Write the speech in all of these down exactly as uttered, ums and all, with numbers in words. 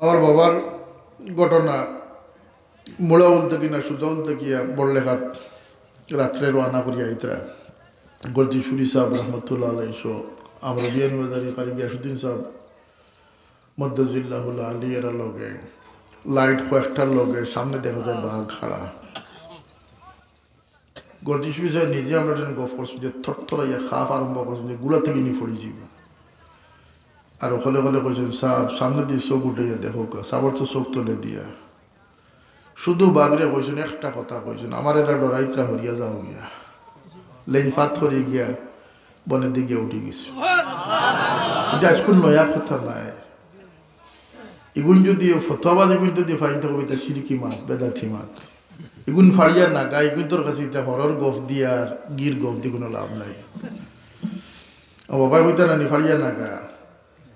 আমার বাবার ঘটনা, মুড়াউল থাকি না সুজাউল থাকিয়া বড়লেখাত রাত্রে রওয়ানা করিয়া আইতরা। গর্জিসুরি সাহেব রহমতুল্লাহ আলাইহি সহ, আমরা বিয়ানীবাজারি কারি গিয়াসুদ্দিন সাহেব মদ্দাজিল্লাহুল আলী এরা লগে, লাইট কয়েকটার লগে সামনে দেখা যায় বাঘ খাড়া। গর্জিসুরি সাহেব নিজে আমরা যেন গফ করছেন যে থরথরাইয়া খাপ আরম্ভ করছেন যে গুলা থাকি নি পড়ি যাইব। আর ওখানে ওখানে কইছেন, "সাহেব, সামনে দিয়ে চোখ উঠাইয়া দেখো কা।" সাবর তো চোখ তলে দিয়া। শুধু বাঘরে কইছেন, একটা কথা কইছেন, "আমার এরা ডরাইতরা হরিয়া যাও গিয়া।" লেইন ফাত করি গিয়া বনের দিকে উঠি গেছে। এটা আজকুর নয়া কথা নাই। ইগুন যদি ফতোয়াবাজ, ইগুন যদি ফাইন থাকো, এটা শিরকি মাত, বেদাতি মাত। ইগুন ফাড়িয়া না গা, ইগুন তোর কাছে এটা হরর গফ দিয়া আর গির গফ দি কোনো লাভ নাই। ও বাবা, কইতা না নি ফাড়িয়া না গা।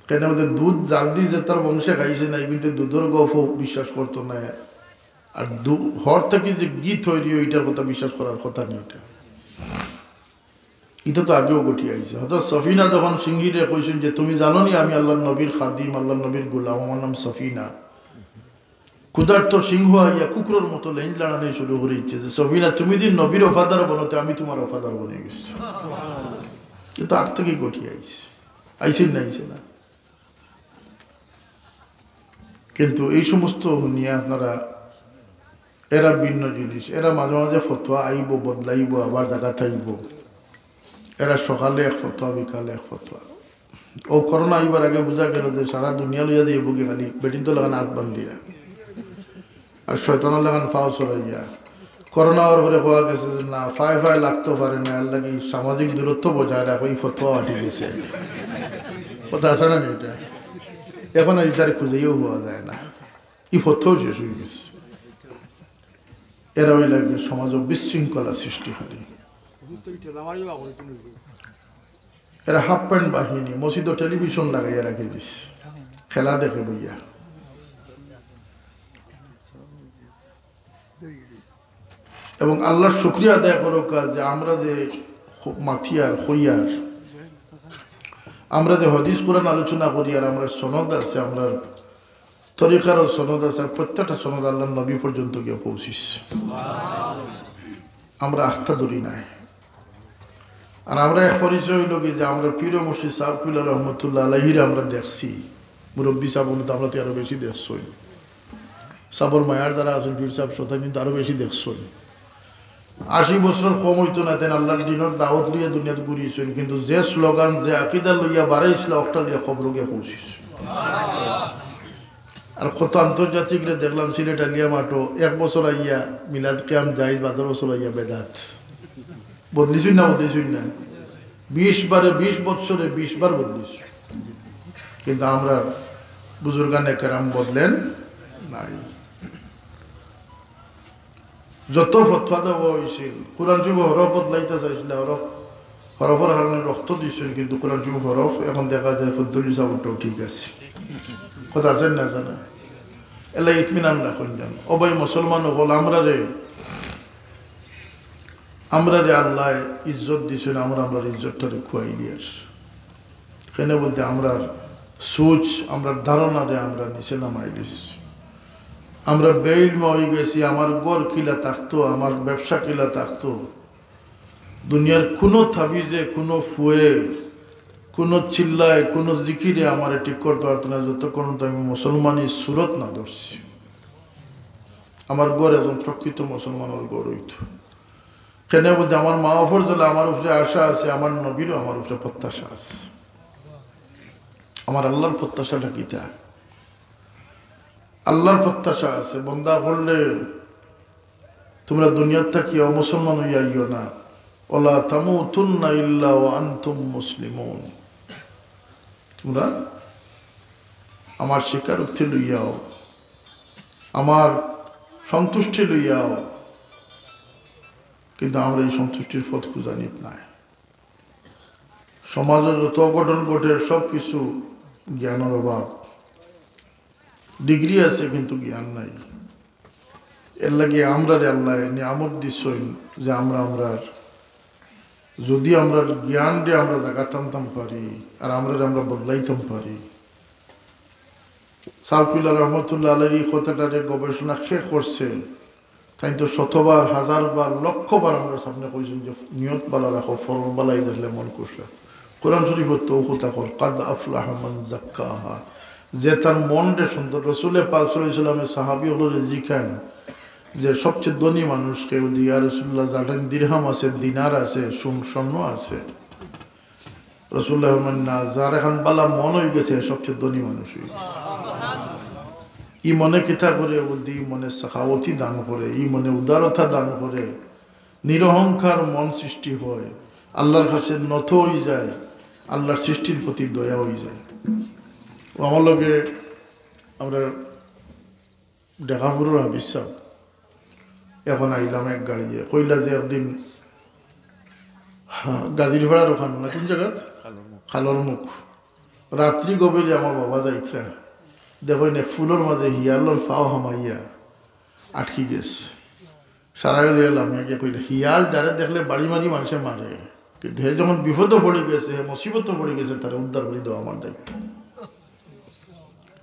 কেন ওদের দুধ জাল দি যে তার বংশে খাইছে না, ইগুন তো দুধর গফও বিশ্বাস করতো না। আর দু-, হর থাকি যে গি তৈরি হয়, এটার কথা বিশ্বাস করার কথা নেই। এটা, এটা তো আগেও ঘটিয়া আইছে। হযরত সফিনা যখন সিংহীরে কইছেন যে, "তুমি জানো নি আমি আল্লাহর নবীর খাদিম, আল্লাহর নবীর গোলাম, আমার নাম সফিনা।" ক্ষুধার্ত সিংহ আইয়া কুকুরর মতো লেইন লাড়ানি শুরু করিছে যে, "সফিনা, তুমি যদি নবীর ওফাদার বনো, তে আমি তোমার ওফাদার বনি গেছি।" এটা আগ থাকি ঘটিয়া আইছে, আইছে না, আইছে না। কিন্তু এই সমস্ত নিয়া আপনারা, এরা ভিন্ন জিনিস, এরা মাঝে মাঝে ফতোয়া আইব, বদলাইব, আবার জাগাত আইব। এরা সকালে এক ফতোয়া, বিকালে এক ফতোয়া। ও করোনা আইবার আগে বুঝা গেল যে সারা দুনিয়া লইয়া যাইব কি খালি বেটিন্তর লাখান আত বান্ধিয়া আর শয়তানর লাখান ফাও ছড়াইয়া। করোনা অওয়ার পরে কওয়া গেছে যে না, ফায় ফায় লাগতো পারে না, এর লাগি সামাজিক দূরত্ব বজায় রাখো, এই ফতোয়া ঠিক আছে। কথা আছে না নি এটা? এখন আর ইতারে খুঁজেও পাওয়া যায় না, এই ফতোয়াও শেষ হয়ে গেছে। এরা ওই লাগে সমাজে বিশৃঙ্খলা সৃষ্টিকারী। এরা হাফ প্যান্ট বাহিনী, মসজিদও টেলিভিশন লাগাইয়া রাখি দিস, খেলা দেখে বইয়া। এবং আল্লাহর শুকরিয়া আদায় করুক যে আমরা যে খ-, মাতিয়ার, খইয়ার, আমরা যে হাদিস কোরআন আলোচনা করি, আর আমরা সনদ আছে, আমরা তরিকারও সনদ আছে, আর প্রত্যেকটা সনদ আল্লাহর নবী পর্যন্ত গিয়া পৌঁছিস। আমরা আখতা ধরি নাই। আর আমরা এক পরিচয় হইল কি যে আমরা পীর ও মুর্শিদ সাহেব কিবলা রহমতুল্লাহ আলাইহিরে আমরা দেখছি, মুরব্বী সাহেব বলতে আমরা তো আরো বেশি দেখছি। সাবর মায়ার যারা আছেন, পীর সাহেব শতাব্দী তো আরো বেশি দেখছি। আশি বছর কম হইতো না, তেন আল্লাহর দিনের দাওয়াত লইয়া দুনিয়াত ঘুরিয়েছেন, কিন্তু যে স্লোগান, যে আকিদা লইয়া বাড়াইছিল, অকটা লইয়া কবর গিয়া পৌঁছিস। আর কত আন্তর্জাতিকরে দেখলাম সিলেট আলিয়া মাঠো, এক বছর আইয়া মিলাদ কিয়াম জায়েজ, বাদর বছর আইয়া বেদাত। বদলিছইন না, বদলিছইন না? বিশ বারে, বিশ বছরে বিশ বার বদলিছইন। কিন্তু আমরা বুজুর্গানে কেরাম বদলেন নাই। যত ফতোয়া দেওয়া হয়েছিল, কোরআন শরীফ হরফ বদলাইতে চাইছিল, হরফ, হরফর কারণে রক্ত দিয়েছিল, কিন্তু কোরআন শরীফ হরফ এখন দেখা যায় ফদ্দুল সাবরটাও ঠিক আছে। কথা আছেন না, জানা? এলা ইতমিনান রাখুন যেন। ও ভাই মুসলমান হল, আমরা রে, আমরা রে আল্লাহ ইজ্জত দিয়েছেন, আমরা, আমরা ইজ্জতটারে খুয়াই দিয়ার। কেন বলতে, আমরার সোচ, আমরার ধারণারে আমরা নিচে নামাই দিছি। আমরা বেইলমা হয়ে গেছি, আমার ঘর কিলা থাকতো, আমার ব্যবসা কিলা থাকতো। দুনিয়ার কোনো তাবিজে, কোনো ফুয়ে, কোনো চিল্লায়, কোনো জিকিরে আমারে ঠিক করতে পারতো না, যতক্ষণ তো আমি মুসলমানি সুরত না ধরছি। আমার ঘর একজন প্রকৃত মুসলমানের ঘর হইতো। কেন বলতে, আমার মা বাপর যেলা আমার উপরে আশা আছে, আমার নবীরও আমার উপরে প্রত্যাশা আছে। আমার আল্লাহর প্রত্যাশাটা কিতা? আল্লাহর প্রত্যাশা আছে, বন্দা করলে তোমরা দুনিয়ার থাকি অমুসলমান হইয়া আইও না। ওয়ালা তামুতুন্না ইল্লা ওয়া আনতুম মুসলিমুন। তোমরা আমার স্বীকারোক্তি লইয়াও, আমার সন্তুষ্টি লইয়াও, কিন্তু আমরা এই সন্তুষ্টির পথ খুঁজা নিত নাই। সমাজে যত অঘটন ঘটে, সব কিছু জ্ঞানের অভাব। ডিগ্রি আছে কিন্তু জ্ঞান নাই। এর লাগি আমরারে আল্লাহ নিয়ামত দিছইন যে আমরা, আমরার যদি আমরার জ্ঞানরে আমরা জাগাত আনতাম পারি আর আমরারে আমরা বদলাইতাম পারি, সাবকুল্লা রহমতুল্লাহ আলাইহির এই কথাটারে গবেষণা কে করছে, তাইন তো শতবার, হাজারবার, লক্ষবার আমরার সামনে কইছইন যে নিয়ত বালা রাখো, ফরজ বালাই দেখলে মন খুশ হয়। কোরআন শরীফ তো কথা কর, "কাদ আফলাহা মান জাক্কাহা", যে তার মনরে সুন্দর। রসুলে পাক সাল্লাল্লাহু আলাইহি ওয়াসাল্লামে সাহাবী অকলরে জিকাইন যে সবচেয়ে ধনী মানুষ কে? বলতে, "ইয়া রাসূলুল্লাহ, যার দিরহাম আছে, দিনার আছে, সোন-, স্বর্ণ আছে।" রসুল্লাহ ফরমাইন, "না, যার এখান বালা মন অই গেছে, সবচেয়ে ধনী মানুষ অই গেছে।" ই মনে কিতা করে? বলতে, ই মনে সাখাওয়াতি দান করে, ই মনে উদারতা দান করে, নিরহংকার মন সৃষ্টি হয়, আল্লাহর কাছে নত অই যায়, আল্লাহর সৃষ্টির প্রতি দয়া অই যায়। ও আমার লগে আমরা ঢাকাপুরর হাফিজ সাব, এখন আইলাম এক গাড়িয়ে, কইলা যে একদিন, হ্যাঁ, গাজীরপাড়ার ওখান না, কোন জাগাত? খালর মুখ। রাত্রি গভীরে আমার বাবা যাইতরা, দেখইন এক ফুলর মাঝে হিয়ালর ফাও হামাইয়া আটকি গেছে। সারাই লইয়া লামিয়া গিয়া কইলা, "হিয়াল যারে দেখলে বাড়ি মারি মানুষে মারে, কিন্তু হে যখন বিপদে পড়ি গেছে, হে মুসিবতে পড়ি গেছে, তারে উদ্ধার করি দেওয়া আমার দায়িত্ব।"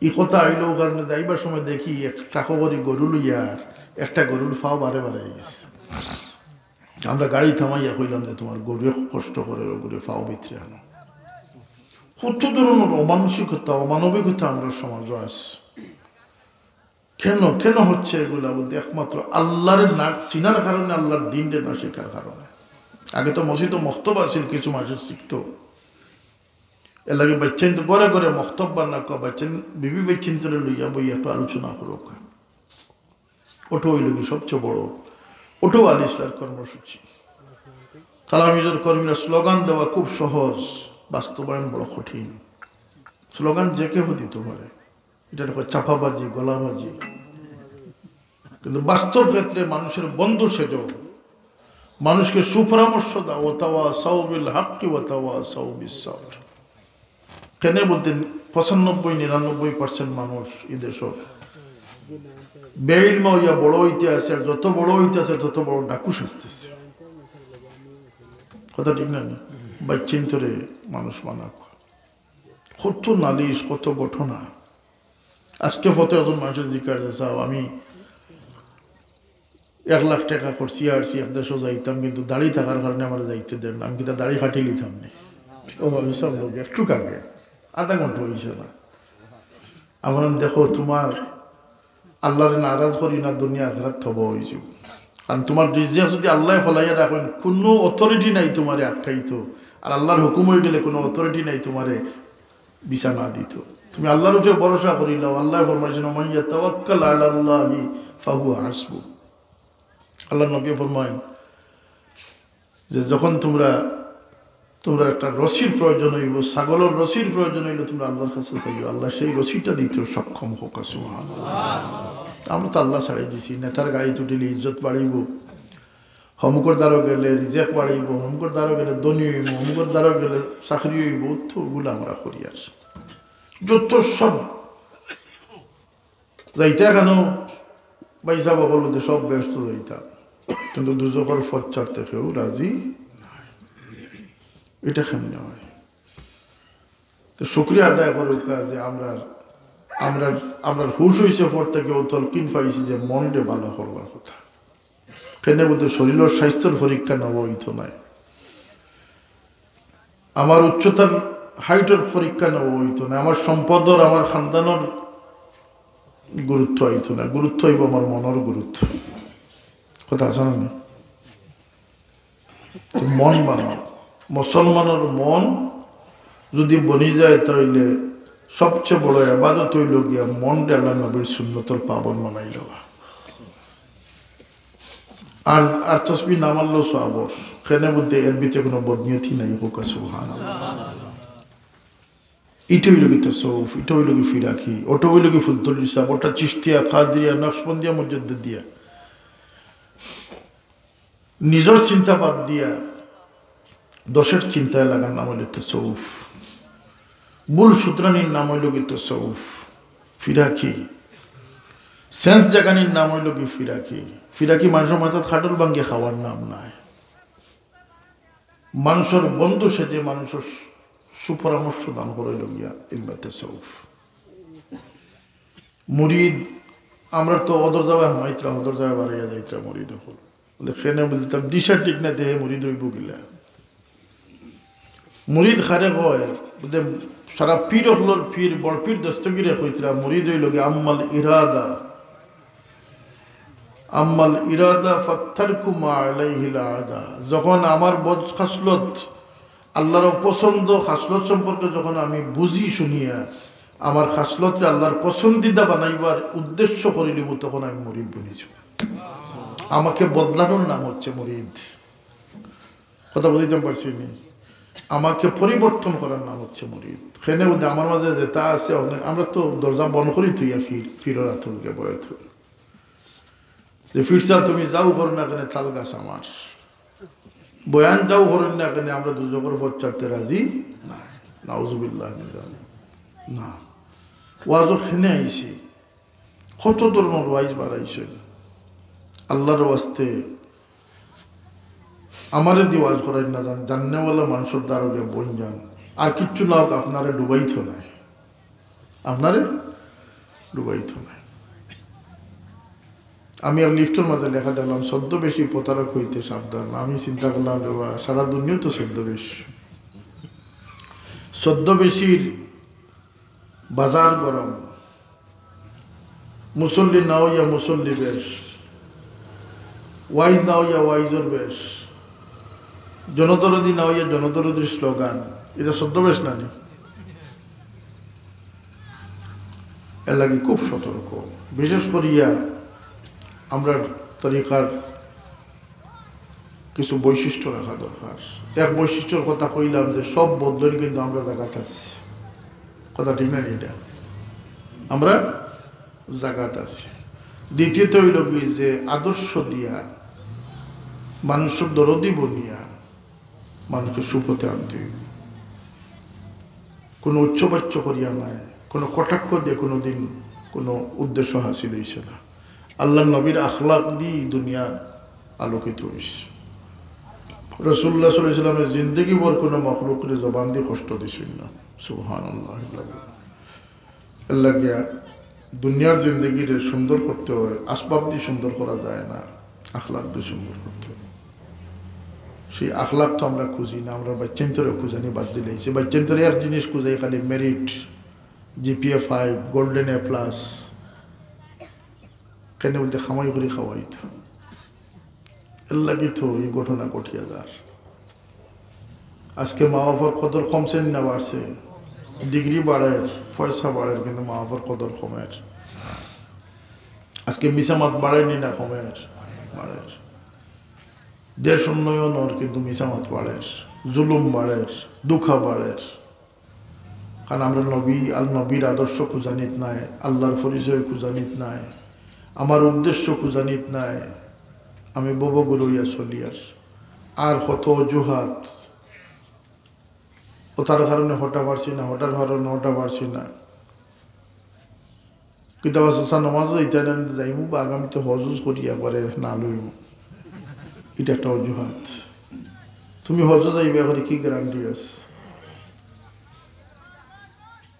ই কথা আইলো, ও কারণে যাইবার সময় দেখি এক ট্রাকো করি গরু লইয়া আর একটা গরুর ফাও বারে বারে আই গেছে। আমরা গাড়ি থামাইয়া কইলাম যে, "তোমার গরুয়ে খুব কষ্ট করে, ও গরুয়ে ফাও ভিতরে আনো।" কত ধরনের অমানসিকতা, অমানবিকতা আমরার সমাজো আছে। কেন, কেন হচ্ছে এগুলা? বলতে একমাত্র আল্লাহরে না চিনার কারণে, আল্লাহর দিনরে না শেখার কারণে। আগে তো মসজিদ ও মক্তব আছিল, কিছু মানুষ শিখতো। এর লাগি বাচ্চাইন তো ঘরে ঘরে মক্তব বানাউক্কা, বাচ্চাইন বিবি বাচ্চাইন তোরে লইয়া বই একটু আলোচনা করুক। ওটা অইল কি সবচেয়ে বড়, ওটাও আল ইসলার কর্মসূচি। তালামিজর কর্মীরা স্লোগান দেওয়া খুব সহজ, বাস্তবায়ন বড় কঠিন। স্লোগান যে কেউ দিতে পারে, এটা দেখো চাপাবাজি, গলাবাজি, কিন্তু বাস্তব ক্ষেত্রে মানুষের বন্ধু সেজো, মানুষকে সুপরামর্শ দাও। ওয়াতাওয়াসাউ বিল হাক্কি ওয়াতাওয়াসাউ বিস সাবর। কেনে বলতে পঁচানব্বই নিরানব্বই পার্সেন্ট মানুষ এই দেশর বেইলমা অইয়া বড় অইতে আছে, আর যত বড় অইতে আছে তত বড় ডাকু সাজতেছে। কথা ঠিক না নি? বাচ্চাইন্তরে মানুষ বানাউক। কত নালিশ, কত ঘটনা। আজকে ফতো একজন মানুষে জিকার যে, "সাব, আমি এক লাখ টেকা খরচ করছি, এক দেশো যাইতাম, কিন্তু দাড়ি থাকার কারণে আমারে যাইতে দেন না, আমি কিতা দাড়ি কাটি লিতাম নি?" ও ভাবি, সব লোক একটু কাকে আধা ঘন্টা অইছে না। আমার নাম দেখো, তোমার আল্লাহরে নারাজ করি না, দুনিয়া আখেরাত তবা অই যাইবো। কারণ তোমার রিজিক যদি আল্লায় ফলাইয়া রাখইন, কুনু অথরিটি নাই তোমারে আটকাইতো। আর আল্লাহর হুকুম অই গেলে কুনু অথরিটি নাই তোমারে ভিসা না দিতো। তুমি আল্লাহর উপরে ভরসা করি লও। আল্লায় ফরমাইছইন, "ওমান ইয়াতাওয়াক্কাল আলাল্লাহি ফাহুয়া হাসবু।" আল্লাহর নবী ফরমাইন যে যখন তোমরা, তোমরা একটা রশির প্রয়োজন অইবো, ছাগলর রশির প্রয়োজন অইলে তোমরা আল্লাহর কাছে চাইও, আল্লাহ সেই রশিটা দিতে সক্ষম হোক। সুবহানাল্লাহ। আমরা তো আল্লাহ ছাড়াই দিছি, নেতার গাড়িত উঠিলে ইজ্জত বাড়িবো, হমুকর দ্বারো গেলে রিজিক বাড়িবো, হমুকর দ্বারো গেলে ধনী অইবো, হমুকর দ্বারো গেলে চাকরি অইবো, তো ওগুলা আমরা করি। আর যত সব যাইতা কেন? ভাইসাব অকল বলতে সব বেহেস্তো যাইতা, কিন্তু দুজখর পথ ছাড়তে কেউ রাজি নায়। এটা কেমনে অয়? তো শুকরিয়া আদায় করুক্কা যে আমরার, আমরার, আমরার হুশ অইছে পর থাকি অউ তলকিন পাইছি যে মনরে ভালা করবার কথা। কেনে বলতে শরীলর স্বাস্থ্যর পরীক্ষা নেওয়া অইতো নায়, আমার উচ্চতার, হাইটর পরীক্ষা নেওয়া অইতো নায়, আমার সম্পদর, আমার খানদানর গুরুত্ব অইতো নায়, গুরুত্ব অইবো আমার মনর গুরুত্ব। কথা আছে না? তো মন বানাও, মুসলমানর মন যদি বনি যায়, তাইলে সবচেয়ে বড় ইবাদত অইলো গিয়া মনরে আল্লাহর নবীর সুন্নতর পাবন বানাই লওয়া। আর, আর তসবিহ না মারলেও সওয়াব অর। কেনে বলতে এর ভিতরে কুনু বদনিয়তি নাই, কউক্কা সুবহানাল্লাহ। ইটা অইলো গি তসৌফ, ইটা অইলো গি ফিরাকি, ওটা অইলো গি ফুলতলি সাব, ওটা চিশতিয়া, কাদিরিয়া, নকশবন্দিয়া, মুজাদ্দিদিয়া। নিজর চিন্তা বাদ দিয়া দশর চিন্তায় লাগার নাম অইলো তসৌফ। ভুল শুধরানির নাম অইলো গি তসৌফ। ফিরাকি, সেন্স জাগানির নাম অইলো গি ফিরাকি। ফিরাকি মানষর মাথাত খাটল ভাঙ্গি খাওয়ার নাম নায়। মানষর বন্ধু সেজে মানষর সু-, সুপরামর্শ দান করা অইলো গিয়া ইলমে তসৌফ। মুরিদ, আমরা তো অদর যাওয়া হামাইতরা, অদর যাওয়া বাড়াইয়া যাইতরা মুরিদ অকল। বলে, কেনে বলতাম, দিশা ঠিক না, দেহে মুরিদ রইব গিলা। মুরিদ খারে কয়, বুঝতে সারা পীর অকলর পীর, বড় পীর দস্তগিরে কইতরা, মুরিদ অইল গি আম্মাল ইরাদা, আম্মাল ইরাদা ফাত্তারকু মা আলাইহিল আদা। যখন আমার বদ খাসলত, আল্লাহর অপছন্দ খাসলত সম্পর্কে যখন আমি বুঝি শুনিয়া, আমার খাসলতরে আল্লাহর পছন্দিদা বানাইবার উদ্দেশ্য করিলিমু, তখন আমি মুরিদ বনিছি। আমাকে বদলানোর নাম হচ্ছে মুরিদ। কথা বুঝাইতাম পারছি নি? আমাকে পরিবর্তন করার নাম হচ্ছে মুরিদ। কেনে বুঝতে আমার মাঝে যেটা আছে, অনে-, আমরা তো দরজা বন্ধ করি থইয়া ফির, ফিরর আতঙ্কে বয়ে থই। যে, "ফির সাহেব, তুমি যাও করো না কেনে, তাল গাছ আমার। বয়ান যাও করো না কেনে, আমরা দুজখর পথ ছাড়তে রাজি না।" নাউজুবিল্লাহ মিন জালিক। না। ওয়াজও কেনে আইছে। কত ধরনের ওয়াইজ বাড়াইছে। আল্লাহর ওয়াস্তে আমারে দি ওয়াজ করাই না যান, জাননেওয়ালা মানুষের দ্বারা গিয়া বইন যান। আর কিচ্ছু না হোক, আপনারে ডুবাইতো নায়, আপনারে ডুবাইতো নায়। আমি এক লিফটর মাঝে লেখা দেখলাম, "ছদ্মবেশী প্রতারক হইতে সাবধান।" আমি চিন্তা করলাম, "রে বা, সারা দুনিয়া তো ছদ্মবেশ, ছদ্মবেশীর বাজার গরম।" মুসল্লি না হইয়া মুসল্লি বেশ, ওয়াইজ না হইয়া ওয়াইজর বেশ, জনদরদি না হইয়া জনদরদির স্লোগান, এটা ছদ্মবেশ না নি? এর লাগি খুব সতর্ক। বিশেষ করিয়া আমরা তরিকার কিছু বৈশিষ্ট্য রাখা দরকার। এক বৈশিষ্ট্যর কথা কইলাম যে সব বদলন কিন্তু আমরা জাগাত আছি, কথা ঠিক না নি? এটা আমরা জাগাত আছি। দ্বিতীয়ত হইল কি যে আদর্শ দিয়া, মানুষের দরদি বনিয়া মানুষকে সুপথে আনতে হইব। কোনো উচ্চবাচ্য করিয়া নাই, কোনো কটাক্ষ দিয়ে কোনো দিন কোনো উদ্দেশ্য হাসিল হইছে না। আল্লাহর নবীর আখলাক দিয়ে দুনিয়া আলোকিত হইছে। রাসূলুল্লাহ সাল্লাল্লাহু আলাইহি ওয়াসাল্লামের জিন্দেগি ভর কোনো মখলুকরে জবান দিয়ে কষ্ট দিছইন না। সুবহানাল্লাহ। এর লাগিয়া দুনিয়ার জিন্দেগিরে সুন্দর করতে হয়, আসবাব দিয়ে সুন্দর করা যায় না, আখলাক দিয়ে সুন্দর করতে হয়। সেই আখলাক তো আমরা খুঁজি না, আমরা বাচ্চাইন্তরে খুঁজানি বাদ দিলাইছি। বাচ্চাইন্তরে এক জিনিস খুঁজাই, খালি merit, GPA five, golden A plus. কেনে বুলতে কামাই করি খাওয়াইতো। এর লাগি তো এই ঘটনা ঘটিয়া যার। আজকে মা বাবার কদর কমছে না বাড়ছে? ডিগ্রি বাড়ের, পয়সা বাড়ের, কিন্তু মা বাবার কদর কমের। আজকে মিছা মাত বাড়ের নি না কমের? বাড়ের। দেশ উন্নয়ন অর, কিন্তু মিছা মাত বাড়ের, জুলুম বাড়ের, ধোঁকা বাড়ের। কারণ আমরা নবী, আল নবীর আদর্শ খুঁজানিত নাই, আল্লাহর পরিচয় খুঁজানিত নাই, আমার উদ্দেশ্য খুঁজানিত নাই, আমি ভবঘুরে অইয়া চলিয়ার। আর কত অজুহাত, অতার কারণে হটা পারছি না, হটার কারণে হটা পারছি না। কিতাব আছে, "স্যার, নমাজও যাইতে না, আমি যাইমু বা আগামীতে হজ হজ করি একবারে না লইমু।" এটা একটা অজুহাত। তুমি হজ যাইবে, এখন কি গ্যারান্টি আছে?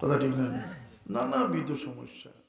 কথা ঠিক না? নানাবিধ সমস্যা।